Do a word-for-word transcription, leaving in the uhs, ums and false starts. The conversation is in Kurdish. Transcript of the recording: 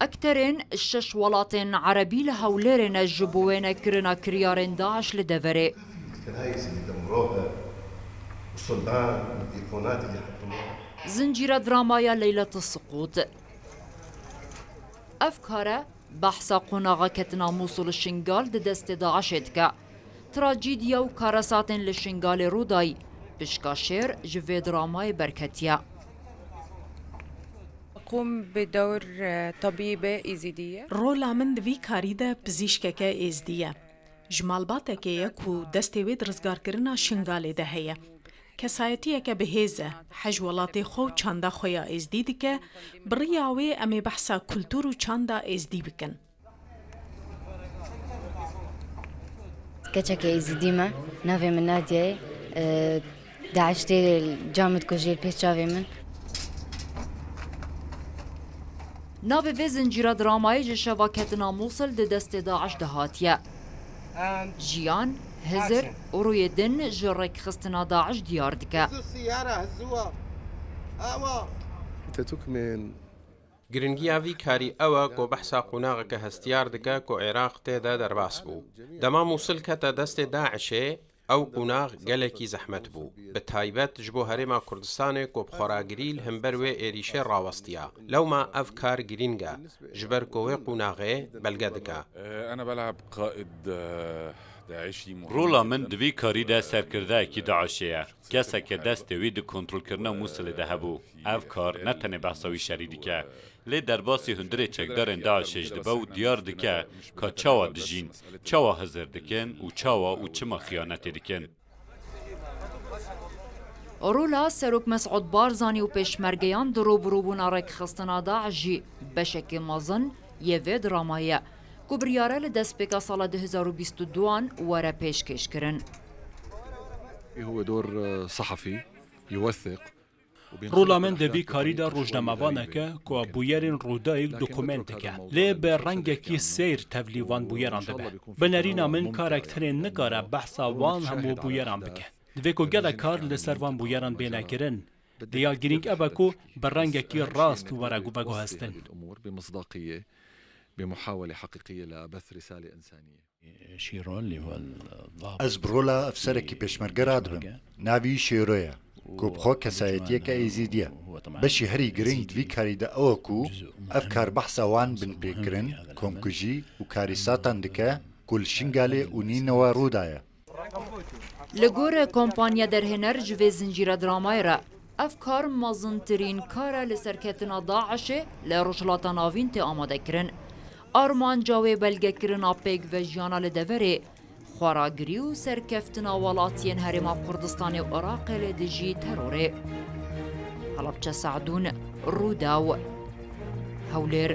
Akterên şeş welatên erebî li Hewlêrê ne ji bo wênekirina kiryarên DAIŞ li deverê. Zincîra dramaya Leylet Siqût. Ev kare behsa qonaxa ketina Mûsil Şingal di destê DAIŞê dike. Trajîdiya û karesatên li Şingalê rû dayî, pişka şêr ji vê dramayê berketiye. أقوم بدور طبيبة إيزيدية. Rola min di vî karî de pizîşkeke êzdî ye. Ji malbatekê ye ku destê wê di rizgarkirina Şingalê de heye. Kesayetiyeke bihêz e, hej welatê xwe û çanda xwe ya êzdî dike, bi riya wê em ê behsa kultur û çanda êzdî bikin. Keçeke Êzidî me, navê min Nadiyeyê. Daîş tê ca min dikujê li pêş çavê min. Navê vê zincîra dramayê ji şeva ketina Mûsil di destê DAIŞ de hatiye. Jiyan, hizir û rûyê din ji rêkxistina DAIŞ diyar dike. Giringiya vî karî ew e ku behsa qonaxeke hestiyar dike ku Iraq tê de derbas bû. Dema Mûsil kete destê DAIŞê, ew qonax gelekî zehmet bû, bi taybet ji bo Herêma Kurdistanê ku bi xweragirî li hember wê êrîşê rawestiya. Lewma ev kar girîng e ji ber ku wê qonaxê belge dike. Rola min di vî karî de serkirdeyekî DAIŞê ye. Keseke destê wî di kontrolkirina Mûsilê de hebû. Ev kar ne tenê behsa wî şerî dike, lê derbasî hundirê çekdarên DAIŞê jî dibe û diyar dike ka çawa dijîn, çawa hizir dikin û çawa û çima xiyanetê dikin. Rola Serok Mesûd Barzanî û pêşmergeyan di rûbirûbûna rêkxistina DAIŞ jî beşekê mezin yê vê dramayê ye ku biryar e li destpêka sala du hezar û bîst û duan were pêşkêşkirin. هو دور صحفي يوثق. Rola min di vî karî de rojnamevanek e ku bûyerên rûdayî dokument dike, lê bi rengekî seyr tevlî van bûyeran dibe. Bi nerîna min karek tenê nikare behsa wan hemû bûyeran bike. Divê ku gelek kar li ser van bûyeran bêne kirin. Diya girîng ev e ku bi rengekî rast were veguhestin. بمحاولة حقيقية لبث رسالة إنسانية. Ez bi rola efserekî pêşmerge radibim. Navî wî Şêro ye. Ku bi xwe kesayetiyeke Êzîdî ye. Beşî herî girîng di vî karî de ew e ku ev kar behsa wan binpêkirin, komkujî û karîsatan dike ku li Şingalê û Nînewe rû daye. Li gor kompanya derhêner ji vê zincîra dramayê re, ev kar mezintirîn kar e li serketina DAIŞê li Rojhilata Navîn tê amadekirin. Armanca wê belgekirina pêkvejiyana li deverê, xweragirî û serkeftina welatiyên Herêma Kurdistanê û Iraqê li dijî terorê. Helebçe Se'dûn, Rûdaw, Hewlêr.